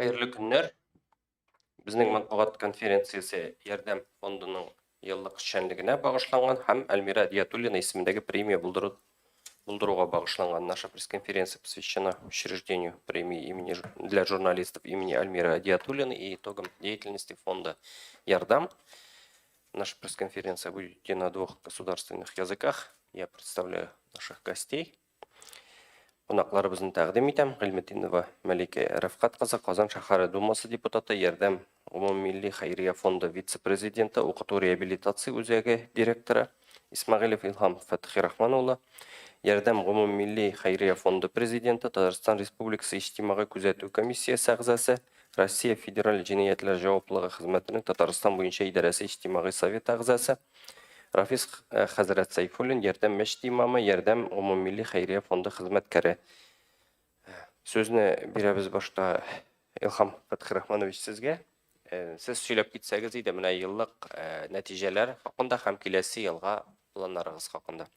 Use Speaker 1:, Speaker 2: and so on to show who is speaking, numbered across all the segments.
Speaker 1: Хәерле көннәр. Безнең матбугат конференциясе Ярдәм фондының еллык эшчәнлегенә багышланган һәм Альмира Диятуллина исемендәге премия булдыру булдыруга багышланган. Наша пресс-конференция посвящена учреждению премии имени для журналистов имени Альмиры Диатуллиной и итогам деятельности фонда Ярдам. Наша пресс-конференция будет идти на двух государственных языках. Я представляю наших гостей. Кунакларыбызны тәкъдим итәм. Гыйльметдинова Мәликә Рәфкать кызы, Казан шәһәре Думасы депутаты, Ярдәм гомуммилли хәйрия фонды вице-президенты, укыту-реабилитация үзәге директоры Исмәгыйлев Илһам Фәтхирахман улы, Ярдәм гомуммилли хәйрия фонды президенты, Татарстан Республикасы Иҗтимагый күзәтү комиссиясе әгъзасы, Россия Федераль җинаятьләр җаваплылыгы хезмәтенең Татарстан буенча идарәсе Иҗтимагый советы әгъзасы, Рафис э, хәзрәт Сәйфуллин, Ярдәм мәчете имамы, Ярдәм гомуммилли хәйрия фонды хезмәткәре. Э, сүзне бирәбез башта Илһам Фәтхирахманович сезгә. Э, сез сөйләп китсәгез иде менә еллык нәтиҗәләр хакында һәм киләсе елга планнарыгыз хакында.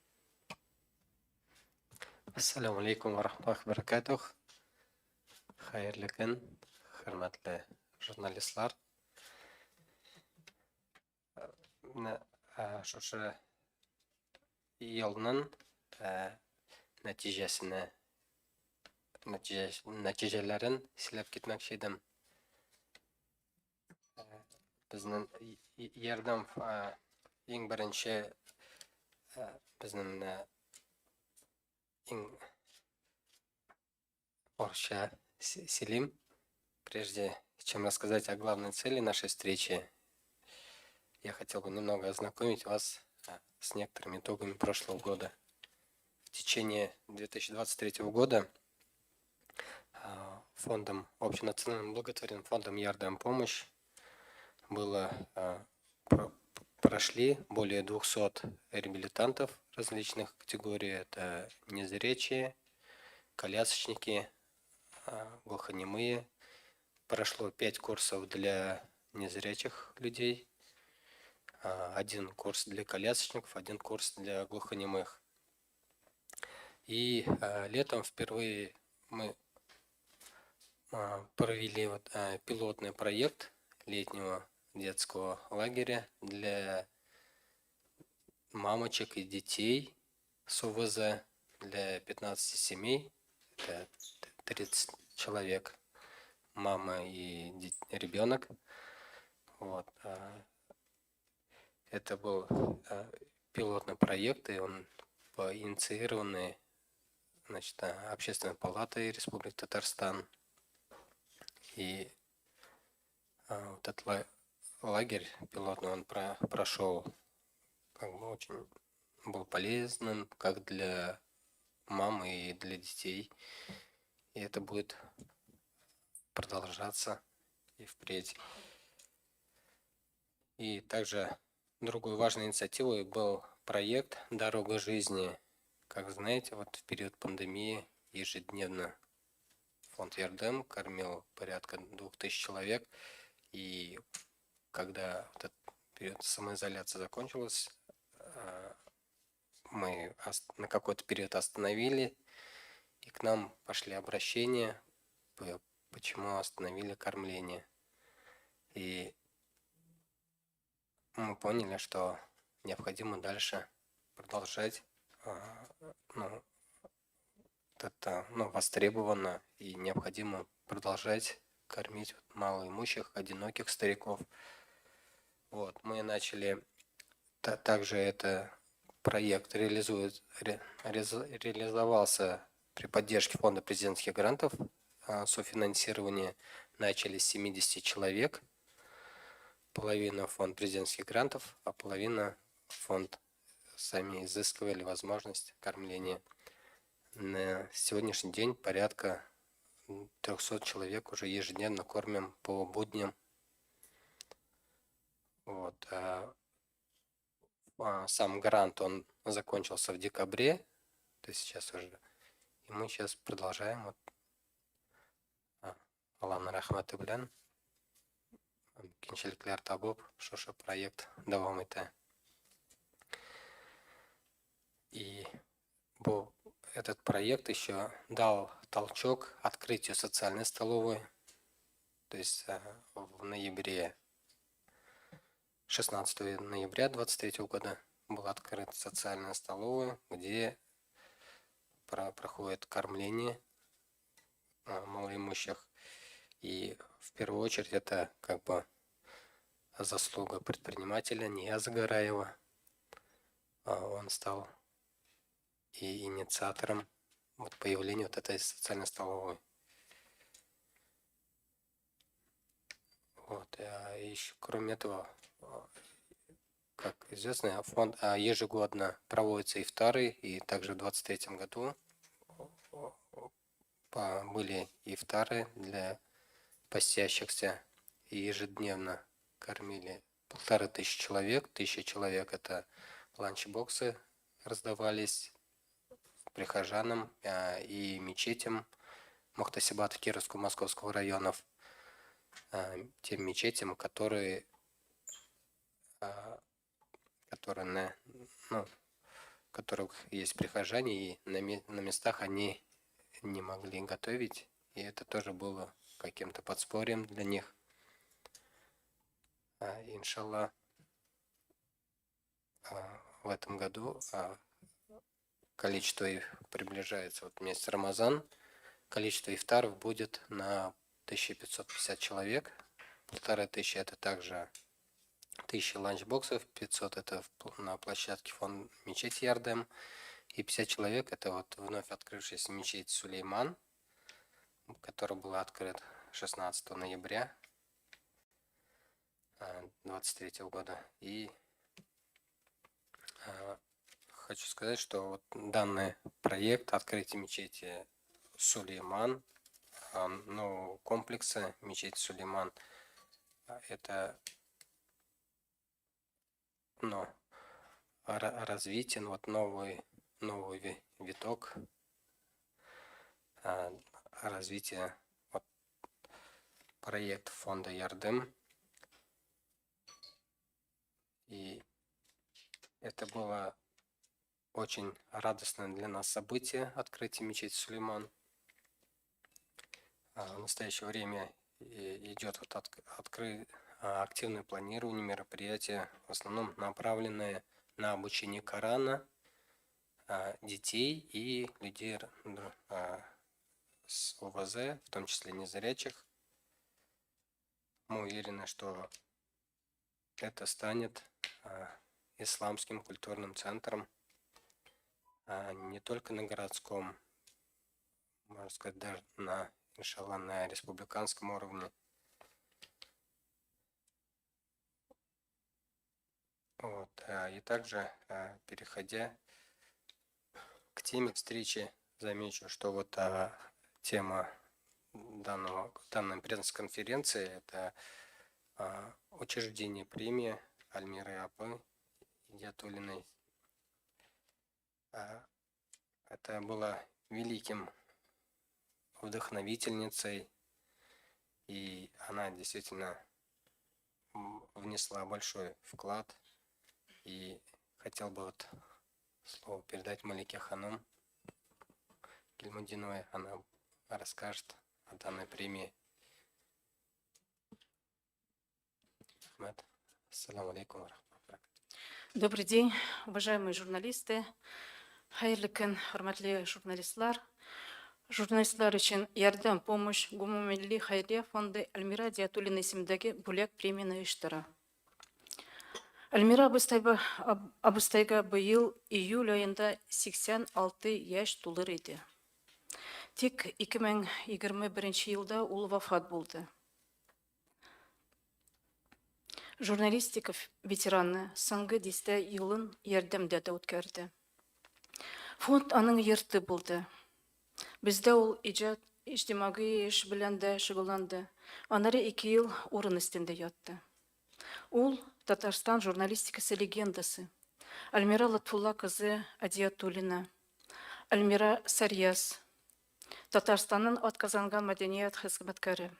Speaker 2: Ассаламу алейкум ва рахматуллахи ва баракатух. Хәерле көн, хөрмәтле журналистлар. Менә шушы елның нәтиҗәсенә нәтиҗәләрен сөйләп китмәкче идем. Безнең ярдәм иң беренче безнең менә иң Орча Селим. Прежде чем рассказать о главной цели нашей встречи, я хотел бы немного ознакомить вас с некоторыми итогами прошлого года. В течение 2023 года фондом, общенациональным благотворительным фондом «Ярдам помощь» было прошли более 200 реабилитантов различных категорий. Это незрячие, колясочники, глухонемые. Прошло 5 курсов для незрячих людей, один курс для колясочников, один курс для глухонемых. И летом впервые мы провели вот пилотный проект летнего детского лагеря для мамочек и детей с ОВЗ, для 15 семей, это 30 человек, мама и ребенок. Вот. Это был пилотный проект, и он инициированный, значит, Общественной палатой Республики Татарстан. И вот этот лагерь пилотный, он прошел, как бы очень был полезным как для мамы и для детей. И это будет продолжаться и впредь. И также другой важной инициативой был проект «Дорога жизни». Как знаете, вот в период пандемии ежедневно фонд Ярдем кормил порядка 2000 человек. И когда вот этот период самоизоляции закончилась, мы на какой-то период остановили, и к нам пошли обращения, почему остановили кормление. И мы поняли, что необходимо дальше продолжать, ну, это, ну, востребовано и необходимо продолжать кормить малоимущих, одиноких стариков. Вот, мы начали также это проект реализует, ре, реализовался при поддержке Фонда президентских грантов, софинансирование начали с 70 человек. Половина фонд президентских грантов, а половина фонд сами изыскивали возможность кормления. На сегодняшний день порядка 300 человек уже ежедневно кормим по будням. Вот. Сам грант, он закончился в декабре, то есть сейчас уже. И мы сейчас продолжаем. Вот, Алланың рәхмәте белән мөмкинчелекләр табып, шушы проект дәвам итә. И этот проект еще дал толчок открытию социальной столовой. то есть в ноябре, 16 ноября 2023 года была открыта социальная столовая, где проходит кормление малоимущих. И в первую очередь это как бы заслуга предпринимателя Нияза Гараева. Он стал и инициатором вот появления вот этой социальной столовой. Вот. А еще, кроме этого, как известно, фонд ежегодно проводится ифтары, и также в 2023 году были ифтары для постящихся, и ежедневно кормили 1500 человек. 1000 человек это ланчбоксы раздавались прихожанам и мечетям Мухтасибата Кировского, Московского районов, тем мечетям, которые, которые на, ну, в которых есть прихожане, и на местах они не могли готовить, и это тоже было каким-то подспорьем для них. Иншаллах, в этом году количество их приближается, вот месяц Рамазан, количество ифтаров будет на 1550 человек, 1500 это также 1000 ланчбоксов, 500 это на площадке фонд мечети Ярдем, и 50 человек это вот вновь открывшаяся мечеть Сулейман, которая была открыта 16 ноября 23 года. И хочу сказать, что вот данный проект открытия мечети Сулейман, нового комплекса мечеть Сулейман, это, ну, развитие, вот новый виток развития вот, проект фонда Ярдем. И это было очень радостное для нас событие, открытие мечети Сулейман. В настоящее время идет вот активное планирование мероприятия, в основном направленное на обучение Корана детей и людей с ОВЗ, в том числе незрячих. Мы уверены, что это станет исламским культурным центром не только на городском, можно сказать, даже на, иншаллах, на республиканском уровне. Вот. И также, переходя к теме встречи, замечу, что вот тема данной пресс-конференции – это учреждение премии Альмиры Апы Идиатуллиной. Это было великим вдохновительницей, и она действительно внесла большой вклад. И хотел бы вот слово передать Малике Ханум Гильмутдиновой. Она расскажет о данной премии. Ахмед, ассаламу алейкум.
Speaker 3: Добрый день, уважаемые журналисты. Хәерле көн, хөрмәтле журналистлар. Журналистлар өчен Ярдәм помощь гомуммилли хәйрия фонды Альмира Диатуллина исемендәге бүләк премияне оештыра. Альмира абыстайга быел июль аенда 86 яшь тулыр иде. Тик 2021 елда ул вафат булды. Журналистика ветераны соңгы дистә елын Ярдәмдә дә үткәрде. Фонд аның йорты булды. Бездә ул иҗат, иҗтимагый эш белән дә шөгыльләнде. Аннары 2 ел урын өстендә ятты. Ул Татарстан журналистикасы легендасы. Альмира Латфулла кызы Адиятуллина, Альмира Сарьяз, Татарстанның атказанган мәдәният хезмәткәре.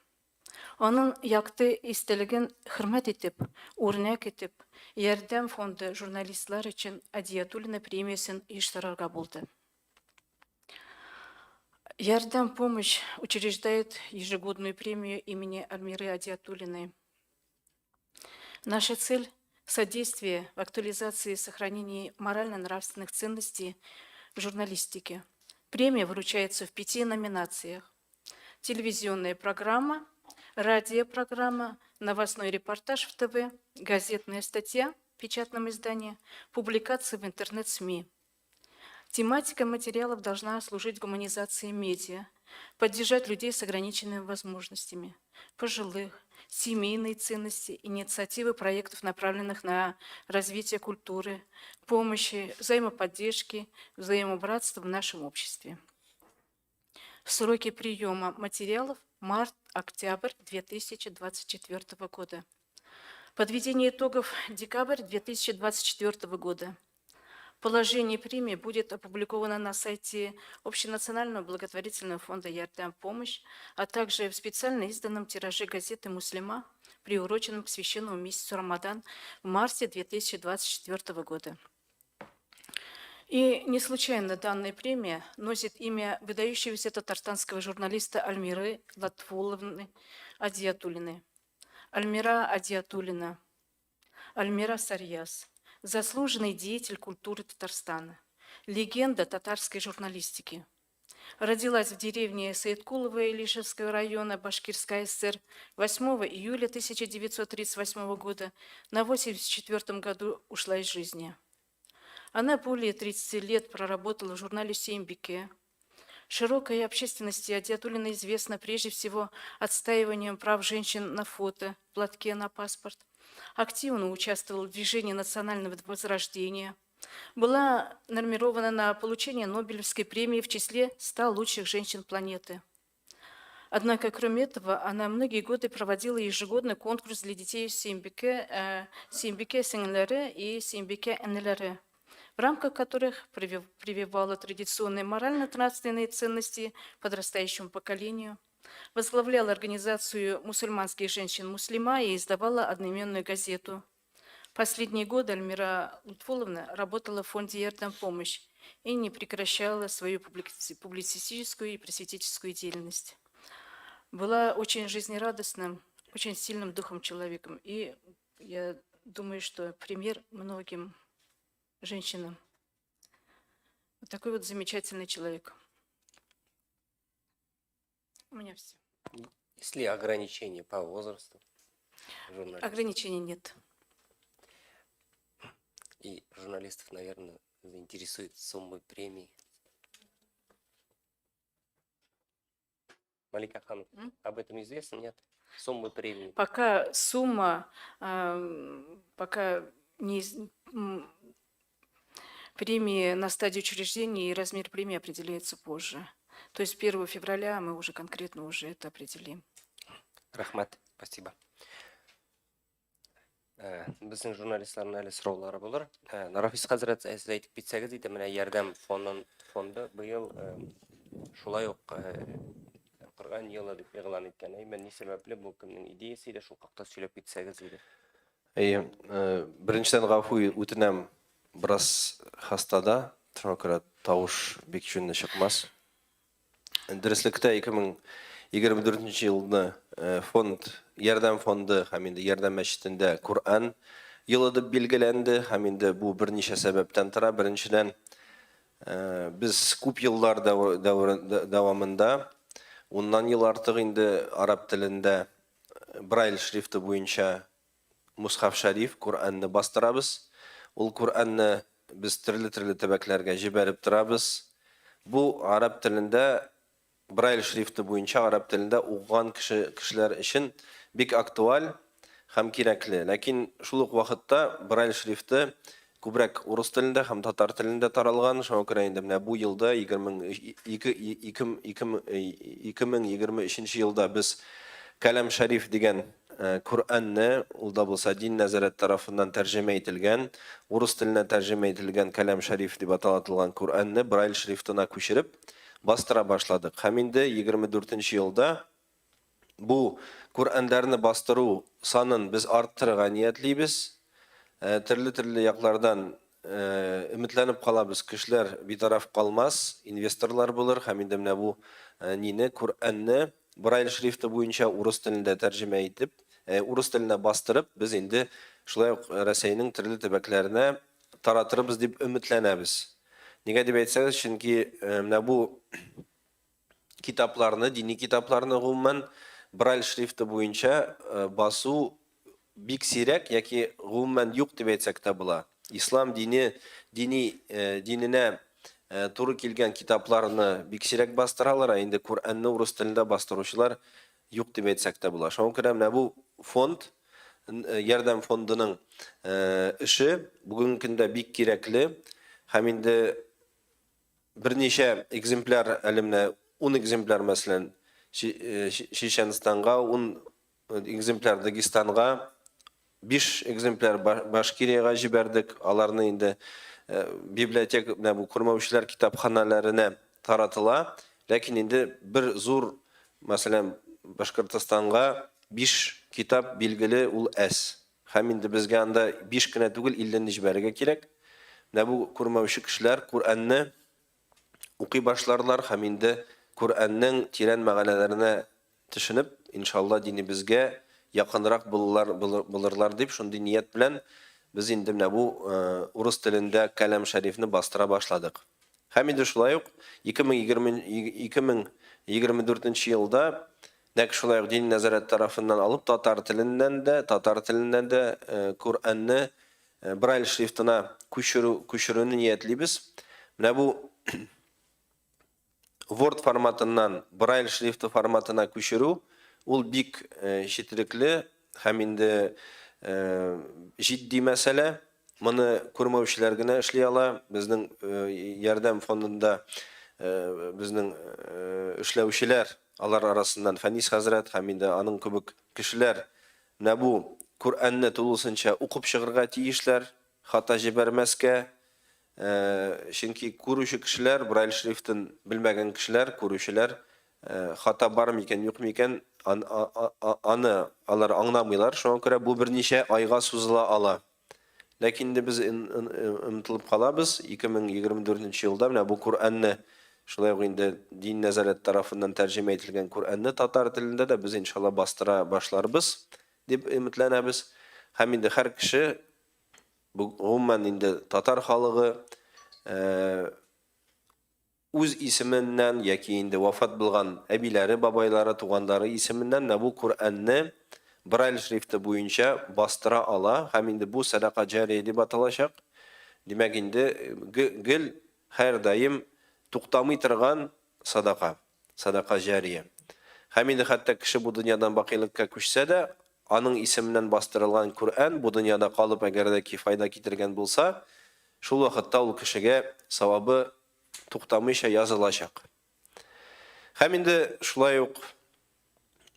Speaker 3: Аның якты истәлеген хөрмәт итеп, үрнәк итеп, Ярдәм фонды журналистлар өчен Адиятуллина премиясен оештырырга булды. Ярдәм помощь учреждает ежегодную премию имени Альмиры Адиатуллиной. Наша цель – содействие в актуализации и сохранении морально-нравственных ценностей в журналистике. Премия вручается в 5 номинациях. Телевизионная программа, радиопрограмма, новостной репортаж в ТВ, газетная статья в печатном издании, публикации в интернет-СМИ. Тематика материалов должна служить гуманизации медиа, поддержать людей с ограниченными возможностями, пожилых, семейные ценности, инициативы проектов, направленных на развитие культуры, помощи, взаимоподдержки, взаимобратства в нашем обществе. Сроки приема материалов март-октябрь 2024 года. Подведение итогов декабрь 2024 года. Положение премии будет опубликовано на сайте Общенационального благотворительного фонда «Ярдәм помощь», а также в специально изданном тираже газеты «Муслима», приуроченном к священному месяцу Рамадан в марте 2024 года. И не случайно данная премия носит имя выдающегося татарстанского журналиста Альмиры Латфулловны Адиатуллиной. Альмира Адиатуллина, Альмира Сарьяс, заслуженный деятель культуры Татарстана, легенда татарской журналистики. Родилась в деревне Саиткулово Илишевского района Башкирской ССР 8 июля 1938 года, на 84 году ушла из жизни. Она более 30 лет проработала в журнале «Сөембике». Широкой общественности Адиатуллина известна прежде всего отстаиванием прав женщин на фото, платке на паспорт. Активно участвовала в движении национального возрождения. Была номинирована на получение Нобелевской премии в числе 100 лучших женщин планеты. Однако, кроме этого, она многие годы проводила ежегодный конкурс для детей Сөембике, Сөембике сеңелләре и Сөембике энеләре, в рамках которых прививала традиционные морально-нравственные ценности подрастающему поколению, возглавляла организацию мусульманских женщин «Муслима» и издавала одноименную газету. Последние годы Альмира Лутфуловна работала в фонде «Ярдәм помощь» и не прекращала свою публицистическую и просветительскую деятельность. Была очень жизнерадостным, очень сильным духом человеком. И я думаю, что пример многим женщинам. Вот такой вот замечательный человек. У меня все.
Speaker 2: Есть ли ограничения по возрасту журналистов?
Speaker 3: Ограничений нет.
Speaker 2: И журналистов, наверное, заинтересует суммы премий. Малика ханым,
Speaker 3: М?
Speaker 2: об этом известно, нет? Суммы премии.
Speaker 3: Пока сумма, пока не премии на стадии учреждения и размер премии определяется позже. То есть 1 февраля мы уже конкретно уже это определим.
Speaker 2: Рәхмәт, спасибо. Безнең журналистларның әле сораулары булыр. Рафис хәзрәт, сез әйтеп китсәгез иде, менә Ярдәм фонды быел шулай ук Коръән елы дип игълан иткән. Әйме, ни сәбәпле, бу кемнең идеясе иде, шул хакта сөйләп китсәгез иде.
Speaker 4: Әйе, беренчедән гафу үтенәм, бераз хастада, шуңа күрә тавыш бик җүнле чыкмас. Дөреслектә 2024 елны фонд, Ярдәм фонды һәм инде Ярдәм мәчетендә Коръән елы дип билгеләнде һәм инде бу берничә сәбәптән тора. Беренчедән, без күп еллар дәвамында, уннан ел артык инде араб телендә Брайль шрифты буенча Мусхаф Шариф Коръәнне бастырабыз. Ул Коръәнне без төрле-төрле төбәкләргә җибәреп торабыз. Бу араб телендә Брайль шрифты буенча араб телендә укыган кешеләр өчен бик актуаль һәм кирәкле. Ләкин шул ук вакытта Брайль шрифты күбрәк урыс телендә һәм татар телендә таралган. Шуңа күрә инде менә бу елда 2023 елда без Кәлам Шариф дигән Коръәнне, ул да булса дин нәзарәт тарафыннан тәрҗемә ителгән, урыс теленә тәрҗемә ителгән Кәлам Шариф дип атала торган Коръәнне Брайль шрифтына күчереп бастыра башладык. Һәм инде 24 елда бу Коръәннәрне бастыру санын без арттырырга ниятлибез. Төрле-төрле яклардан өметләнеп калабыз, кешеләр битараф калмас, инвесторлар булыр һәм инде менә бу нине, Коръәнне Брайль шрифты буенча урыс телендә тәрҗемә итеп, урыс теленә бастырып, без инде шулай ук Рәсәйнең төрле төбәкләренә таратырбыз дип өметләнәбез. Нигә дип әйтсәгез, чөнки менә бу китапларны, дини китапларны гомумән Брайль шрифты буенча басу бик сирәк яки гомумән юк дип әйтсәк тә була. Ислам дине, дини диненә туры килгән китапларны бик сирәк бастыралар, ә инде Коръәнне урыс телендә бастыручылар юк дип әйтсәк тә була. Шуңа күрә менә бу фонд, Ярдәм фондының эше бүгенге көндә бик кирәкле һәм инде берничә экземпляр, әле менә 10 экземпляр, мәсәлән, Чеченстанга, 10 экземпляр Дагестанга, 5 экземпляр Башкириягә җибәрдек. Аларны инде библиотека, менә бу күрмәүчеләр китапханәләренә таратыла. Ләкин инде бер зур, мәсәлән, Башкортостанга 5 китап билгеле, ул әз. Һәм инде безгә анда 5 кенә түгел, 50 не җибәрергә кирәк. Менә бу күрмәүче кешеләр Коръәнне укый башларлар һәм инде Коръәннең тирән мәгънәләренә төшенеп, иншалла, динебезгә якынрак булырлар, булырлар дип, шундый ният белән без инде менә бу урыс телендә Кәлам Шәрифне бастыра башладык. Һәм инде шулай ук 2020 2024 елда нәкъ шулай ук Дини нәзарәт тарафыннан алып татар теленнән дә, татар теленнән дә Коръәнне Брайль шрифтына күчерү, күчерүне ниятлибез. Менә бу Word форматыннан Брайль шрифты форматына күчерү ул бик четерекле һәм инде җитди мәсьәлә. Моны күрмәүчеләр генә эшли ала. Безнең Ярдәм фондында безнең эшләүчеләр, алар арасыннан Фәнис хәзрәт һәм инде аның кебек кешеләр менә бу Коръәнне тулысынча укып чыгарга тиешләр, хата җибәрмәскә. Чөнки күрүче кешеләр, Брайль шрифтын белмәгән кешеләр, күрүчеләр хата бар микән, юк микән, аны алар аңламыйлар. Шуңа күрә бу берничә айга сузыла ала. Ләкин инде без омтылып калабыз. 2024 елда менә бу Коръәнне, шулай ук инде Дин нәзарәт тарафыннан тәрҗемә ителгән Коръәнне татар телендә дә без иншалла бастыра башларбыз дип өметләнәбез. Һәм инде һәр кеше, бу гомумән инде татар халыгы, үз исеменнән яки инде вафат булган әбиләре, бабайлары, туганнары исеменнән менә бу Коръәнне Брайль шрифты буенча бастыра ала һәм инде бу сәдака җария дип аталачак. Димәк, инде гел һәрдаим туктамый торган садака, садака җария. Һәм инде хәтта кеше бу дөньядан бакыйлыкка күчсә дә, аның исеменнән бастырылган Коръән бу дөньяда калып әгәр дә ки файда китергән булса, шул вакытта ул кешегә савабы туктамыйча язылачак. Һәм инде шулай ук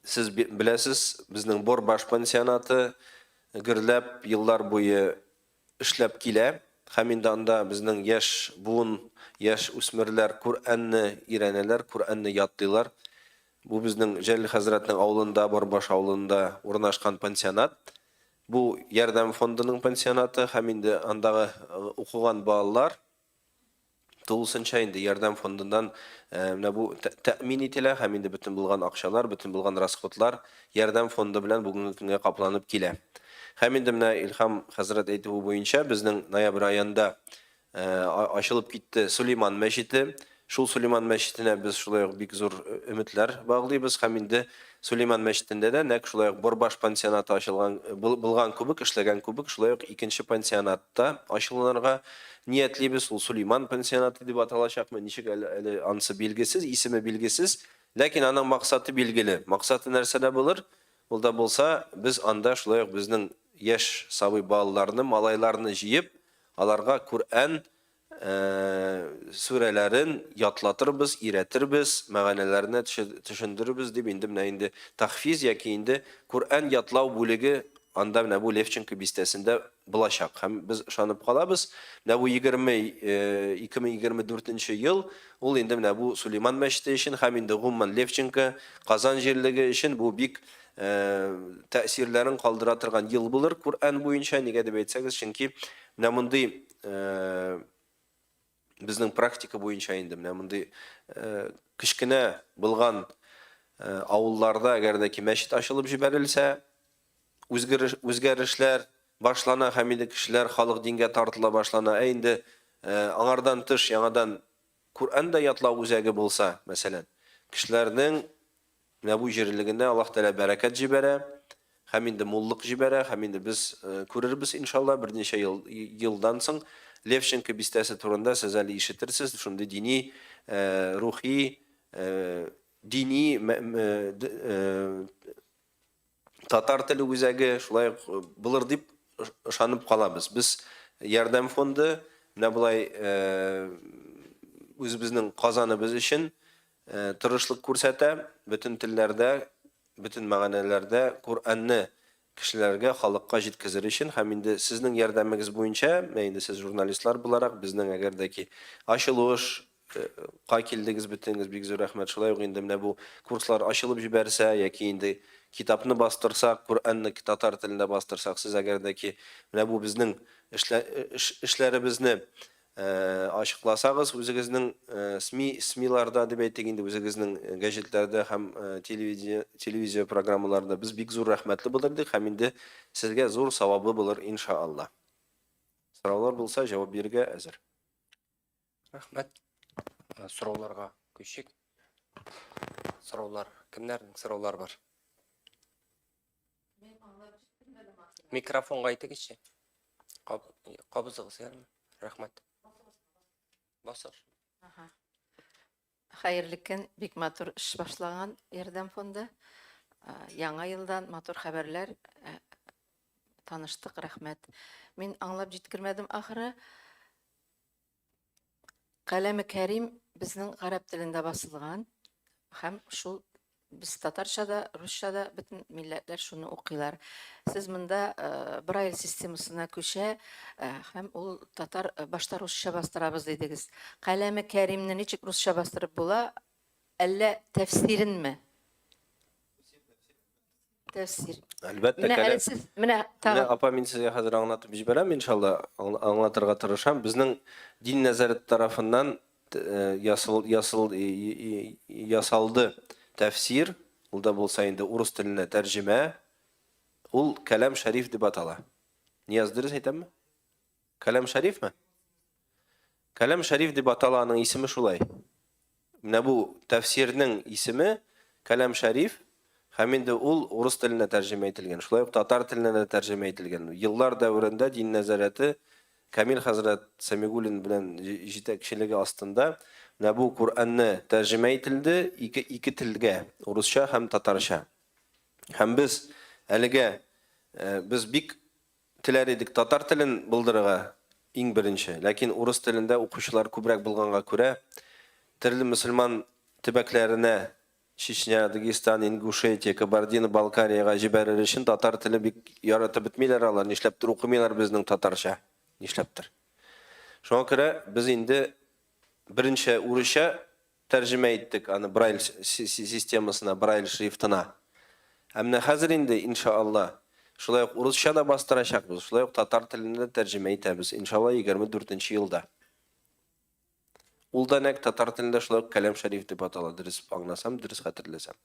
Speaker 4: сез беләсез, безнең Борбаш пансионаты гөрләп еллар буе эшләп килә. Һәм инде анда безнең яшь буын, яшь үсмерләр Коръәнне өйрәнәләр, Коръәнне ятлыйлар. Бу безнең Җәлил хәзрәтнең авылында, Борбаш авылында урнашкан пансионат. Бу Ярдәм фондының пансионаты һәм инде андагы укыган балалар тулысынча инде Ярдәм фондыннан менә бу тәэмин ителә һәм инде бөтен булган акчалар, бөтен булган расходлар Ярдәм фонды белән бүгенге көнгә капланып килә. Һәм инде менә Илһам хәзрәт әйтүе буенча безнең ноябрь аенда ачылып китте Сулейман мәчете. Шул Сулейман мәчетенә без шулай ук бик зур өметләр баглыйбыз һәм инде Сулейман мәчетендә дә нәкъ шулай ук Борбаш пансионаты ачылган булган кебек, эшләгән кебек, шулай ук икенче пансионат та ачылынырга ниятлибез. Ул Сулейман пансионаты дип аталачакмы, ничек әле, әле анысы билгесез, исеме билгесез. Ләкин аның максаты билгеле. Максаты нәрсәдә булыр? Ул да булса, без анда шулай ук безнең яшь сабый балаларны, малайларны җыеп, аларга Коръән сүрәләрен ятлатырбыз, өйрәтербез, мәгънәләренә төшендерербез дип инде менә инде тахфиз яки инде Коръән ятлау бүлеге анда менә бу Левченко бистәсендә булачак. Һәм без ышанып калабыз, менә бу 2024 ел ул инде менә бу Сулейман мәчете өчен һәм инде гомумән Левченко, Казан җирлеге өчен бу бик тәэсирләрен калдыра торган ел булыр Коръән буенча. Нигә дип әйтсәгез, чөнки менә мондый безнең практика буенча инде менә мондый кечкенә булган авылларда әгәр дә ки мәчет ачылып җибәрелсә, үзгәрешләр башлана һәм инде кешеләр, халык дингә тартыла башлана. Ә инде аңардан тыш яңадан Коръән дә ятлау үзәге булса, мәсәлән, кешеләрнең менә бу җирлегенә Аллаһ Тәгалә бәрәкәт җибәрә һәм инде муллык җибәрә, һәм инде без күрербез, иншалла, берничә ел елдан соң Левченко бистәсе турында сез әле ишетерсез, шундый дини, рухи, дини татар теле үзәге шулай ук булыр дип ышанып калабыз. Без Ярдәм фонды менә болай үзебезнең Казаныбыз өчен тырышлык күрсәтә, бөтен телләрдә, бөтен мәгънәләрдә Коръәнне кешеләргә, халыкка җиткезер өчен һәм инде сезнең ярдәмегез буенча, менә инде сез журналистлар буларак, безнең әгәр дә ки ачылыш ка килдегез бөтенегез, бик зур рәхмәт. Шулай ук инде менә бу курслар ачылып җибәрсә яки инде китапны бастырсак, Коръәнне татар телендә бастырсак, сез әгәр дә ки менә бу безнең эшләребезне ачыкласагыз, үзегезнең СМИ, СМИларда дип әйтик инде, үзегезнең гәҗитләрдә һәм телевидение, телевизия программаларында без бик зур рәхмәтле булыр идек һәм инде сезгә зур савабы булыр, иншаалла. Сораулар булса, җавап бирергә әзер.
Speaker 1: Рәхмәт. Сорауларга күчик. Сораулар, кемнәрнең сораулары бар? Микрофонга әйтегезче. Кабызыгыз, ярымы? Рәхмәт. Басыгыз.
Speaker 5: Хәерле көн, бик матур эш башлаган Ярдәм фонды. Яңа елдан матур хәбәрләр таныштык, рәхмәт. Мин аңлап җиткермәдем ахыры. Каләме Кәрим безнең гарәп телендә басылган һәм шул без татарча да, русча да бөтен милләтләр шуны укыйлар. Сез монда Брайль системасына күчә һәм ул татар башта русча бастырабыз дидегез. Каләме Кәримне ничек русча бастырып була? Әллә тәфсиренме? Тәфсир.
Speaker 4: Әлбәттә,
Speaker 5: Менә әле
Speaker 4: каләм.
Speaker 5: сез, менә
Speaker 4: Менә,
Speaker 5: тагын.
Speaker 4: апа, мин сезгә хәзер аңлатып җибәрәм, иншалла, аңлатырга тырышам. Безнең дин нәзарәте тарафыннан ясал, ясал, ясалды тәфсир, ул да булса инде урыс теленә тәрҗемә, ул Кәлам Шәриф дип атала. Нияз, дөрес әйтәмме? Кәлам Шәрифме? Кәлам Шәриф дип атала, аның исеме шулай. Менә бу тәфсирнең исеме Кәлам Шәриф һәм инде ул урыс теленә тәрҗемә ителгән, шулай ук татар теленә дә тәрҗемә ителгән. Еллар дәверендә дин нәзарәте Камил хәзрәт Сәмигуллин белән җитәкчелеге астында менә бу Коръәнне тәрҗемә ителде ике ике телгә, урысча һәм татарча. Һәм без әлегә без бик Теләр идек татар телен булдырырга иң беренче, ләкин урыс телендә укучылар күбрәк булганга күрә, төрле мөселман төбәкләренә, Чечня, Дагестан, Ингушетия, Кабардино-Балкариягә җибәрер өчен татар теле бик яратып бетмиләр алар, нишләптер укымыйлар безнең татарча, нишләптер. Шуңа күрә без инде беренче урысча Тәрҗемә иттек аны Брайль системасына, Брайль шрифтына. Ә менә хәзер инде, иншаалла, шулай ук урысча да бастырачакбыз, шулай ук татар теленә дә тәрҗемә итәбез, иншалла, 24 нче елда. Ул да нәкъ татар телендә шулай ук Кәлам Шәриф дип атала, дөрес аңласам, дөрес хәтерләсәм.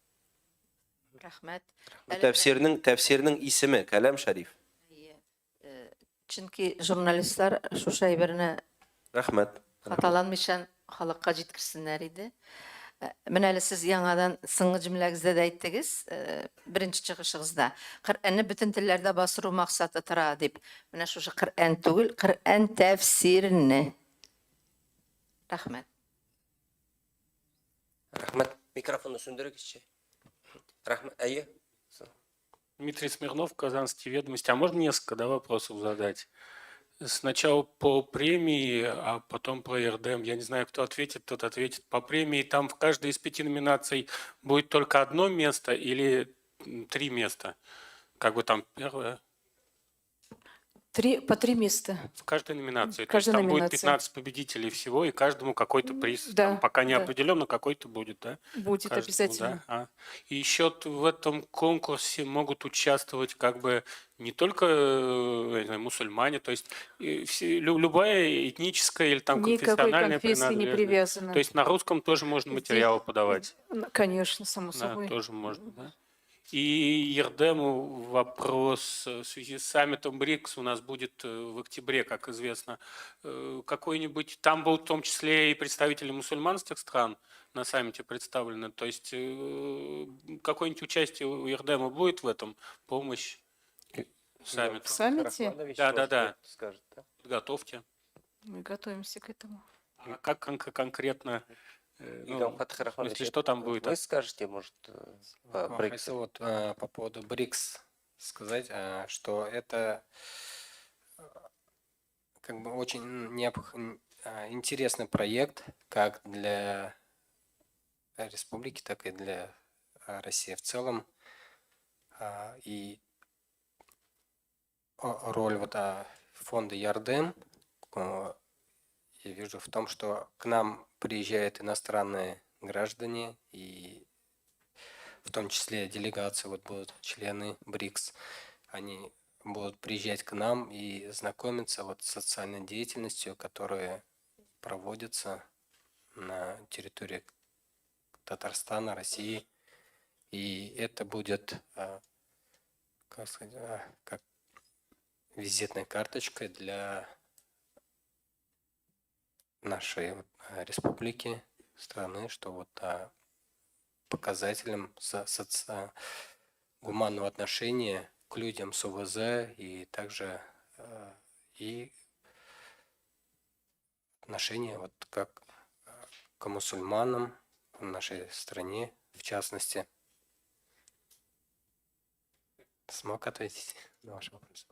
Speaker 5: Рәхмәт.
Speaker 4: Бу тәфсирнең, тәфсирнең исеме, Кәлам Шәриф.
Speaker 5: Әйе. Чөнки журналистлар шушы әйберне
Speaker 4: Рәхмәт.
Speaker 5: хаталанмыйча халыкка җиткерсеннәр иде. Менә әле сез яңадан соңгы җөмләгездә дә әйттегез, беренче чыгышыгызда, Коръәнне бөтен телләрдә бастыру максаты тора дип. Менә шушы Коръән түгел, Коръән тәфсирне. Рәхмәт.
Speaker 1: Рәхмәт. Микрофонны сүндерегезче. Рәхмәт. Әйе.
Speaker 6: Дмитрий Смирнов, Казанские ведомости. А можно несколько, да, вопросов задать? Сначала по премии, а потом про Ярдәм. Я не знаю, кто ответит, тот ответит. По премии там в каждой из 5 номинаций будет только одно место или 3 места? Как бы там первое?
Speaker 3: Три, по три места.
Speaker 6: В каждой номинации.
Speaker 3: В
Speaker 6: То есть
Speaker 3: каждой
Speaker 6: там будет
Speaker 3: номинации.
Speaker 6: 15 победителей всего, и каждому какой-то приз.
Speaker 3: Да,
Speaker 6: Там пока не
Speaker 3: да.
Speaker 6: определен, но какой-то будет, да?
Speaker 3: Будет
Speaker 6: Каждому,
Speaker 3: обязательно.
Speaker 6: да? А. И еще в этом конкурсе могут участвовать как бы не только я не знаю, мусульмане, то есть все, любая этническая или там
Speaker 3: Никакой
Speaker 6: конфессиональная
Speaker 3: конфессии не
Speaker 6: принадлежность.
Speaker 3: привязана.
Speaker 6: То есть на русском тоже можно
Speaker 3: Здесь-
Speaker 6: материалы подавать.
Speaker 3: Конечно, само
Speaker 6: Да,
Speaker 3: собой.
Speaker 6: тоже можно, да. И Ярдему вопрос в связи с саммитом БРИКС у нас будет в октябре, как известно. Какой-нибудь, там будут в том числе и представители мусульманских стран на саммите представлены. То есть какое-нибудь участие у Ярдема будет в этом, помощь саммиту?
Speaker 3: В саммите?
Speaker 6: Да, да, да.
Speaker 1: Скажет, да?
Speaker 6: Подготовьте.
Speaker 3: Мы готовимся к этому.
Speaker 6: А как конкретно, ну,
Speaker 1: Илһам
Speaker 6: в
Speaker 1: Фатхирахманович,
Speaker 6: смысле, что там будет?
Speaker 1: Вы скажете, может, по
Speaker 2: Ну,
Speaker 1: БРИКСу?
Speaker 2: хотел вот по поводу БРИКС сказать, что это как бы очень интересный проект как для республики, так и для России в целом. И роль вот фонда Ярдем я вижу в том, что к нам приезжают иностранные граждане, и в том числе делегации, вот будут члены БРИКС, они будут приезжать к нам и знакомиться вот с социальной деятельностью, которая проводится на территории Татарстана, России. И это будет, как сказать, как визитной карточкой для нашей вот республики, страны, что вот показателем гуманного отношения к людям с ОВЗ и также и отношение вот как к мусульманам в нашей стране, в частности. Смог ответить на ваш вопрос?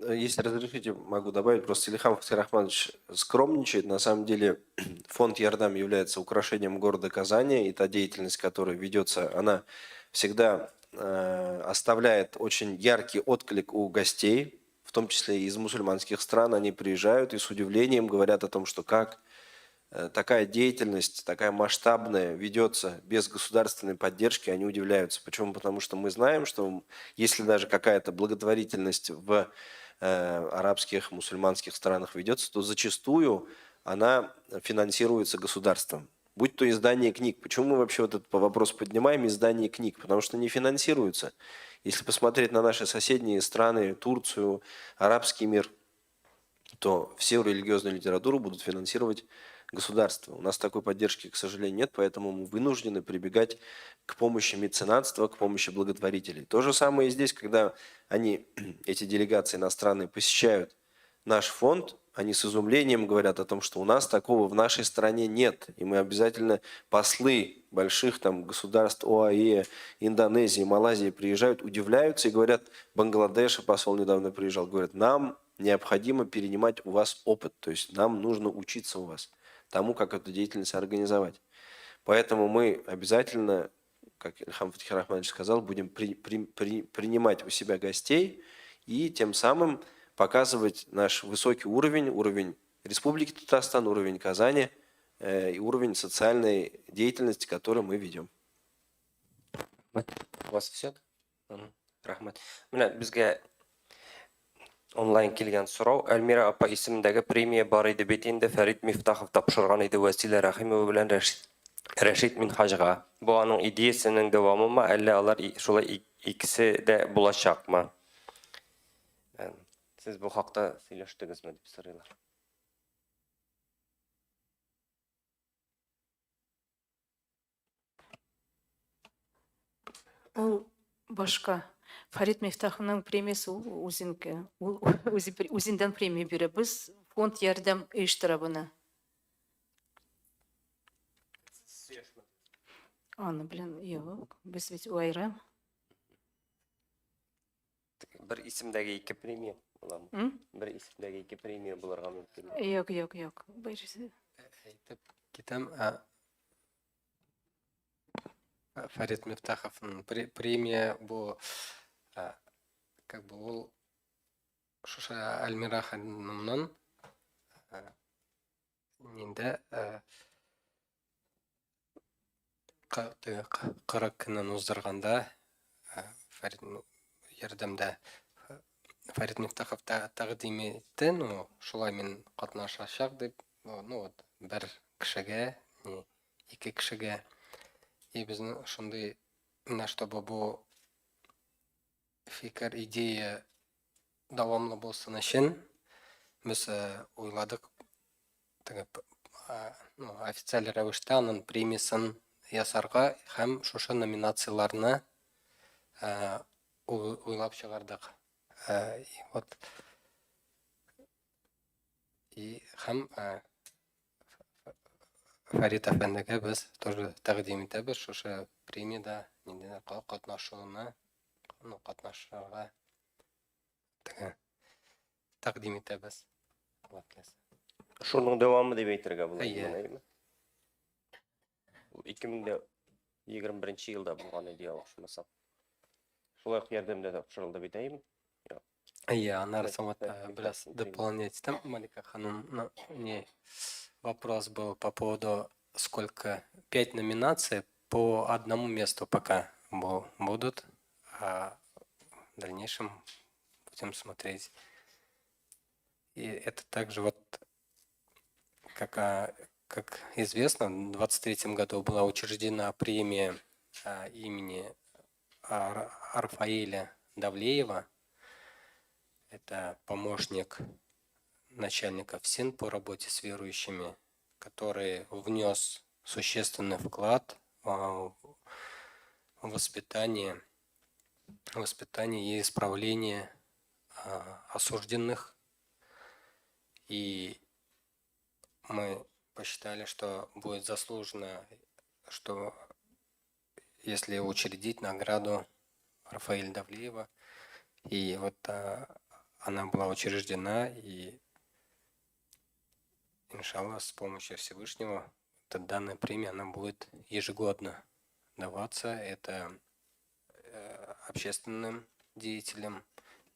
Speaker 4: Если разрешите, могу добавить. Просто Илхам Фатхирахманович скромничает. На самом деле фонд Ярдам является украшением города Казани, и та деятельность, которая ведется, она всегда оставляет очень яркий отклик у гостей, в том числе и из мусульманских стран. Они приезжают и с удивлением говорят о том, что как такая деятельность, такая масштабная, ведется без государственной поддержки, они удивляются. Почему? Потому что мы знаем, что если даже какая-то благотворительность в арабских, мусульманских странах ведется, то зачастую она финансируется государством. Будь то издание книг. Почему мы вообще вот этот вопрос поднимаем, издание книг? Потому что не финансируются. Если посмотреть на наши соседние страны, Турцию, арабский мир, то всю религиозную литературу будут финансировать государство. У нас такой поддержки, к сожалению, нет, поэтому мы вынуждены прибегать к помощи меценатства, к помощи благотворителей. То же самое и здесь, когда они, эти делегации иностранные, посещают наш фонд, они с изумлением говорят о том, что у нас такого в нашей стране нет. И мы обязательно, послы больших государств ОАЭ, Индонезии, Малайзии приезжают, удивляются и говорят, Бангладеша посол недавно приезжал, говорят, нам необходимо перенимать у вас опыт, то есть нам нужно учиться у вас тому, как эту деятельность организовать. Поэтому мы обязательно, как Ильхам Фатхирахманович сказал, будем принимать у себя гостей и тем самым показывать наш высокий уровень, уровень Республики Татарстан, уровень Казани и уровень социальной деятельности, которую мы ведем.
Speaker 1: У вас все? Рәхмәт. Менә безгә онлайн килгән сорау. Әлмира апа исемендәге премия бар иде бит инде, Фәрит Мифтахов тапшырган иде Вәсилә Рәхимова белән Рәшит Минһаҗга. Бу аның идеясенең дәвамымы, әллә алар шулай икесе дә булачакмы? Сез бу хакта сөйләштегезме дип сорыйлар.
Speaker 3: Ул башка. Фәрит Мифтаховның премиясе ул үзенеке. Ул үзе үзеннән премия бирә. Без фонд Ярдәм оештыра моны. Аны белән юк, без бит аерым.
Speaker 1: Бер исемдәге ике премия буламы?
Speaker 3: М?
Speaker 1: Бер исемдәге ике премия булырга мөмкин.
Speaker 3: Юк, юк, юк. Берсе.
Speaker 2: Әйтеп китәм. Фәрит Мифтаховның премия бу, как бы ул шушы Альмира ханымнан Миндә 40 көнен уздырганда Фәрит ярдәмдә Фәрит Мифтахов тәкъдим итте, ну, шулай мин катнашачак дип, ну, вот, бер кешегә, не, ике кешегә. И безнең шундый, менә чтобы бу фикер, идея дәвамлы булсын өчен без уйладык теге ну, официаль рәвештә аның премиясын ясарга һәм шушы номинацияләрне уйлап чыгардык. И вот и һәм Фәрит әфәндегә без тоже тәкъдим итәбез шушы премиядә ниндидер катнашуны, ну, катнашырга теге тәкъдим итәбез. Алла теләсә.
Speaker 1: Шуның дәвамы дип әйтергә була.
Speaker 2: Әйе.
Speaker 1: Әйеме? Ул 2021 елда булган иде, ялгышмасам. Шулай ук ярдәмдә тапшырылды бит, әйеме?
Speaker 2: Әйе, аннары соң вот бераз дополнять там, Малика ханым, ну, не вопрос был по поводу сколько, пять номинаций по одному месту пока будут, а в дальнейшем будем смотреть. И это также вот, как известно, в 23 году была учреждена премия имени Рафаэля Давлеева. Это помощник начальника ФСИН по работе с верующими, который внес существенный вклад в воспитание и исправление осужденных. И мы посчитали, что будет заслуженно, что если учредить награду Рафаэля Давлеева. И вот она была учреждена, и, иншаллах, с помощью Всевышнего, эта данная премия, она будет ежегодно даваться. Это общественным деятелям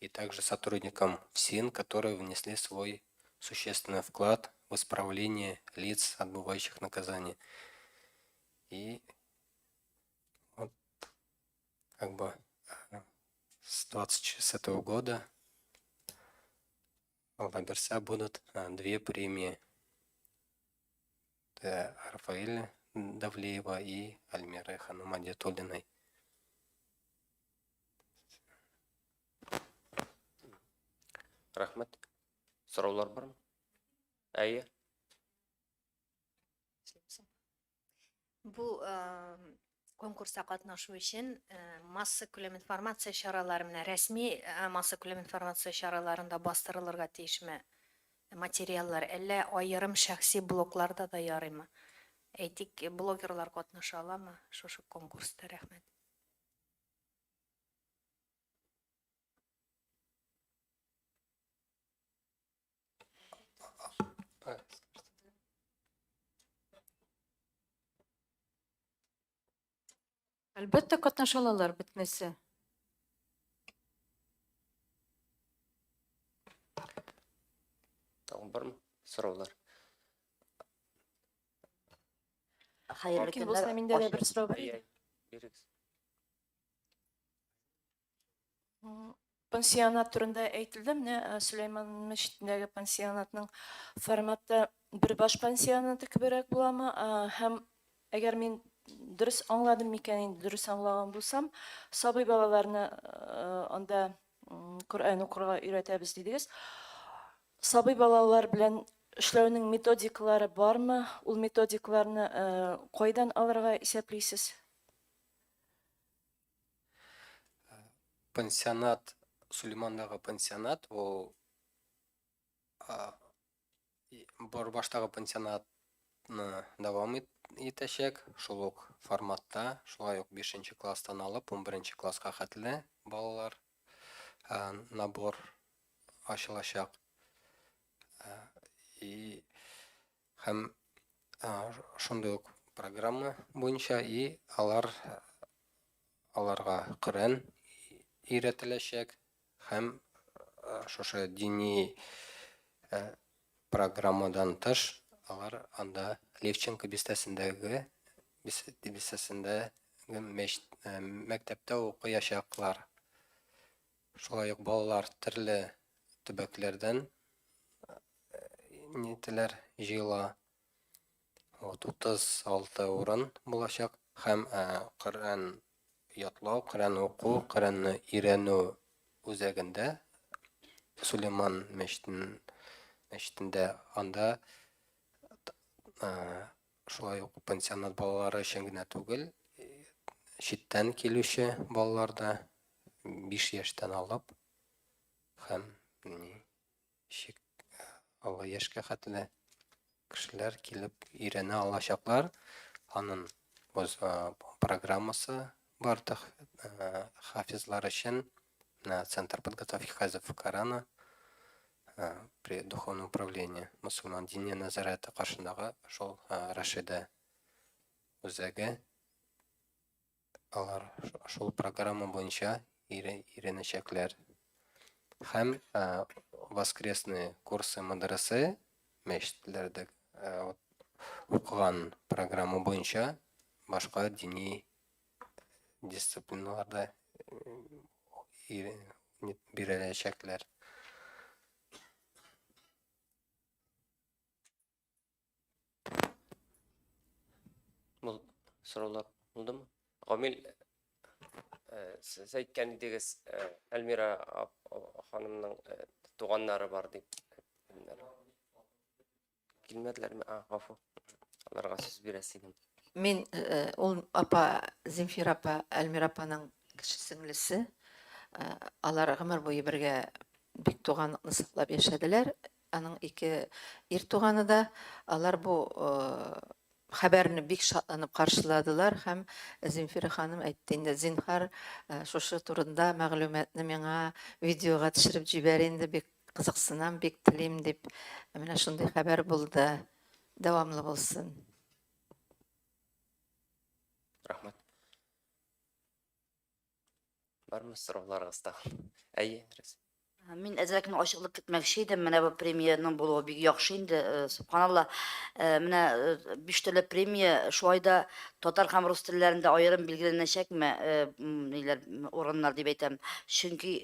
Speaker 2: и также сотрудникам ФСИН, которые внесли свой существенный вклад в исправление лиц, отбывающих наказание. И вот как бы с этого года в Аберса будут две премии. Это Рафаэля Давлеева и Альмиры Ханум Адиатуллиной.
Speaker 1: Рәхмәт. Сораулар бармы? Әйе.
Speaker 7: Бу конкурста катнашу өчен массакүләм информация чаралары, менә рәсми массакүләм информация чараларында бастырылырга тиешме материаллар, әллә аерым шәхси блогларда да ярыймы? Әйтик, блогерлар катнаша аламы шушы конкурста? Рәхмәт.
Speaker 3: Әлбәттә, катнаша алалар бөтенесе.
Speaker 1: Тагын бармы сораулар?
Speaker 5: Хәерле
Speaker 8: Мөмкин булса,
Speaker 5: көннәр.
Speaker 8: миндә дә бер сорау бар иде.
Speaker 1: Әйе, бирегез.
Speaker 8: Пансионат турында әйтелде. Менә Сөләйман мәчетендәге пансионатның форматы бер баш пансионаты кеберәк буламы? Һәм әгәр мин дөрес аңладым микән, инде дөрес аңлаган булсам, сабый балаларны анда Коръән укырга өйрәтәбез дидегез. Сабый балалар белән эшләүнең методикалары бармы? Ул методикаларны кайдан алырга исәплисез?
Speaker 2: Пансионат, Сулеймандагы пансионат, ул Борбаштагы пансионатны дәвам итәчәк, шул ук форматта, шулай ук 5 класстан алып 11 класска хәтле балалар набор ачылачак. И һәм шундый ук программа буенча и аларга Коръән өйрәтеләчәк һәм шушы дини программадан тыш, алар анда Левченко бистәсендәге бистәсендәге мәктәптә укыячаклар. Шулай ук балалар төрле төбәкләрдән нителәр җыела. Вот 36 урын булачак һәм Коръән ятлау, Коръән уку, Коръәнне өйрәнү үзәгендә Сулейман мәчетендә анда шулай ук пансионат балалары өчен генә түгел, читтән килүче балалар да 5 яшьтән алып һәм чик олы яшькә хәтле кешеләр килеп өйрәнә алачаклар. Аның үз программасы бар хафизлар өчен. Центр подготовки хазов Корана при духовном управлении мусульман диния нәзарәте каршындагы шул Рашида үзәге алар шул программа буенча өйрәнәчәкләр. Һәм воскресные курсы мадрасы мәчетләрдә укыган программа буенча башка дини дисциплиналарда биреләчәкләр.
Speaker 1: Бул сораулар булдымы? Гамил, сез әйткән идегез, Әлмира ханымның туганнары бар дип. Килмәделәрме? А, гафу. Аларга сүз бирәсе идем.
Speaker 5: Мин ул апа Земфира апа Әлмира апаның кече сеңлесе. Алар гомер буе бергә бик туганлыкны саклап яшәделәр. Аның ике ир туганы да, алар бу хәбәрне бик шатланып каршыладылар һәм Земфира ханым әйтте инде, зинһар, шушы турында мәгълүматны миңа видеога төшереп җибәр инде, бик кызыксынам, бик телим дип. Менә шундый хәбәр булды. Дәвамлы булсын.
Speaker 1: Рәхмәт. Бармы сорауларыгыз тагын? Әйе, Рәсим.
Speaker 9: Мин әзрәк кенә ачыклык кертмәкче идем. Менә бу премиянең булуы бик яхшы инде, субханалла. Менә биш төрле премия шулай да татар һәм рус телләрендә аерым билгеләнәчәкме, ниләр, урыннар дип әйтәм. Чөнки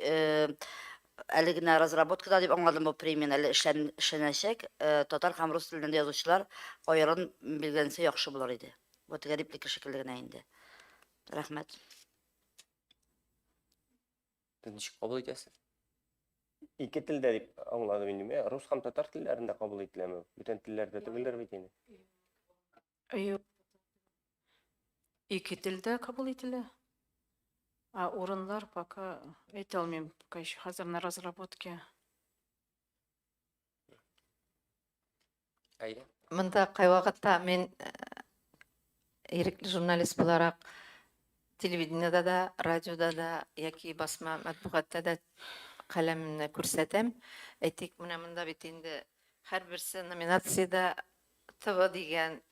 Speaker 9: әле генә разработкада дип аңладым бу премияне, әле эшләнәчәк. Татар һәм рус телендә язучылар аерым билгеләнсә яхшы булыр иде. Бу теге реплика шикелле генә инде. Рәхмәт.
Speaker 1: Сез ничек кабул итәсез? Ике телдә дип аңладым инде мин. Рус һәм татар телләрендә кабул ителәме? Бүтән телләрдә түгелдер бит инде.
Speaker 3: Юк. Ике телдә кабул ителә. А урыннар пока әйтә алмыйм, пока еще хәзер на разработке.
Speaker 1: Әйе.
Speaker 5: Монда кайвакытта мин ирекле журналист буларак телевидениедә дә, радиода да яки басма матбугатта да каләмемне күрсәтәм. Әйтик, менә монда бит инде һәрберсе номинациядә ТВ дигән,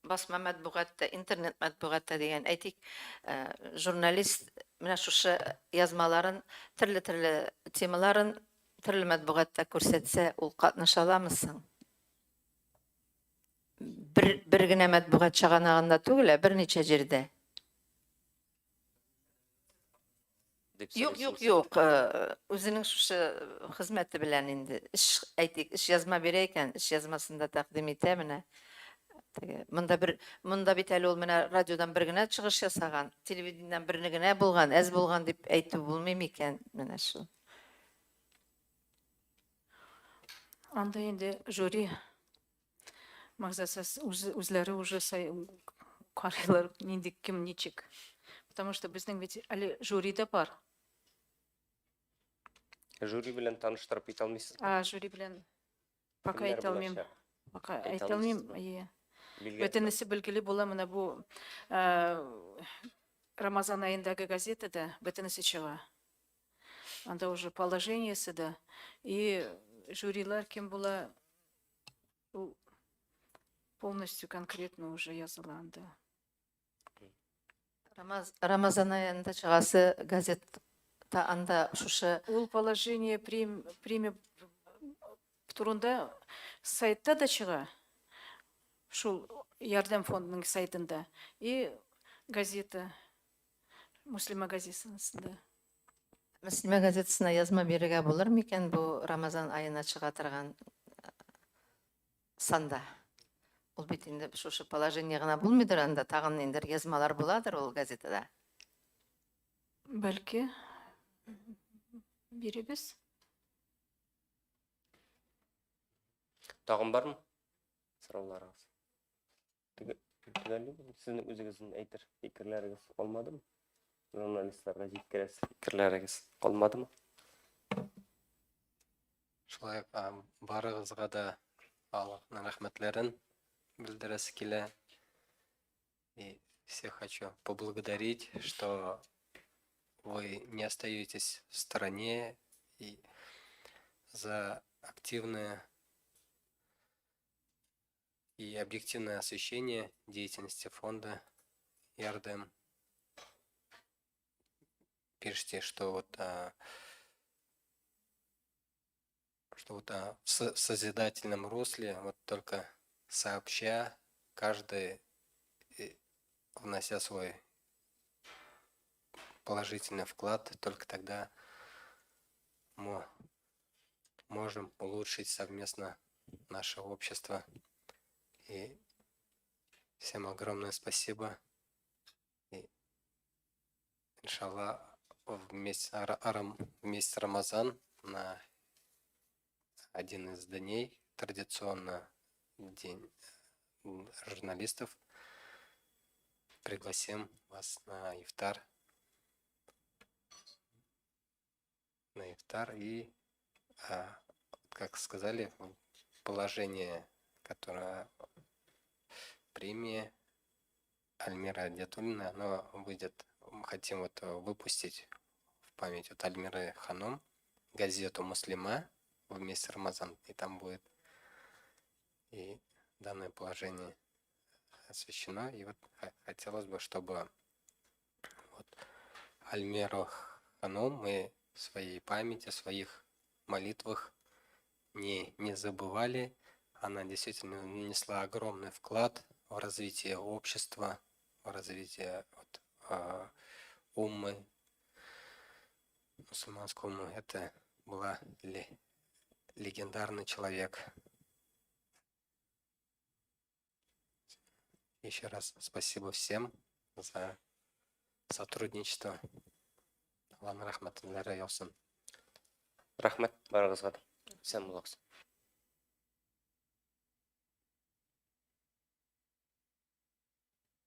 Speaker 5: басма матбугатта, интернет матбугатта дигән, әйтик, журналист менә шушы язмаларын, төрле-төрле темаларын төрле матбугатта күрсәтсә, ул катнаша аламы соң? Бер, бер генә матбугат чыганагында түгел, ә берничә җирдә.
Speaker 1: Дип
Speaker 5: Юк, юк,
Speaker 1: сорыйсыз.
Speaker 5: Юк. Үзенең шушы хезмәте белән инде эш, әйтик, эш язма бирә икән, эш язмасын да тәкъдим итә менә. Теге, монда бер, монда бит әле ул менә радиодан бер генә чыгыш ясаган, телевидениедән берне генә булган, әз булган дип әйтү булмый микән? Менә шул.
Speaker 3: Анда инде жюри Максатсыз үзләре уже карыйлар, нинди кем ничек. Потому что безнең бит әле жюри да бар.
Speaker 1: Жюри белән таныштырып китә алмыйсызмы?
Speaker 3: А, жюри белән пока
Speaker 1: Кемнәр
Speaker 3: әйтә алмыйм.
Speaker 1: булачак?
Speaker 3: Пока
Speaker 1: Әйтә
Speaker 3: әйтә алмыйм.
Speaker 1: алмыйсызмы?
Speaker 3: Әйе.
Speaker 1: Билгеле.
Speaker 3: Бөтенесе билгеле була менә бу Рамазан аендагы газетада бөтенесе чыга. Анда уже положениесе да и жюрилар кем була ул полностью конкретно уже языла анда.
Speaker 5: Рамазан аенда чыгасы газет Та анда шушы
Speaker 3: Ул положение премия турында сайтта да чыга. Шул Ярдәм фондының сайтында и газета Мөслимә газетасында.
Speaker 5: Мөслимә газетасына язма бирергә булыр микән бу Рамазан аена чыга торган санда? Ул бит инде шушы положение гына булмыйдыр анда, тагын ниндидер язмалар буладыр ул газетада.
Speaker 3: Бәлки бирегез.
Speaker 1: Тагын бармы сорауларыгыз? Төгәллибез. Сезнең үзегезнең әйтер фикерләрегез калмадымы? Журналистларга җиткерәсе фикерләрегез калмадымы?
Speaker 2: Шулай ук барыгызга да Аллаһның рәхмәтләрен белдерәсе килә. И всех хочу поблагодарить, что вы не остаетесь в стороне и за активное и объективное освещение деятельности фонда Ярдем. Пишите, что вот в созидательном русле, вот только сообща, каждый внося свой положительный вклад, только тогда мы можем улучшить совместно наше общество. И всем огромное спасибо. И, иншаллах, в месяц Рамазан на один из дней, традиционно День журналистов, пригласим вас на ифтар. На ифтар и, как сказали, положение, которое премия Альмира Гидиятуллина, оно выйдет, мы хотим вот выпустить в память от Альмиры Ханум газету «Муслима» в месяц Рамазан, и там будет и данное положение освещено. И вот хотелось бы, чтобы вот Альмиру Ханум мы в своей памяти, в своих молитвах не забывали. Она действительно внесла огромный вклад в развитие общества, в развитие вот уммы, мусульманского уммы. Это была легендарный человек. Еще раз спасибо всем за сотрудничество. Алланың рәхмәтләре яусын.
Speaker 1: Рәхмәт барыгызга да. Исән булыгыз.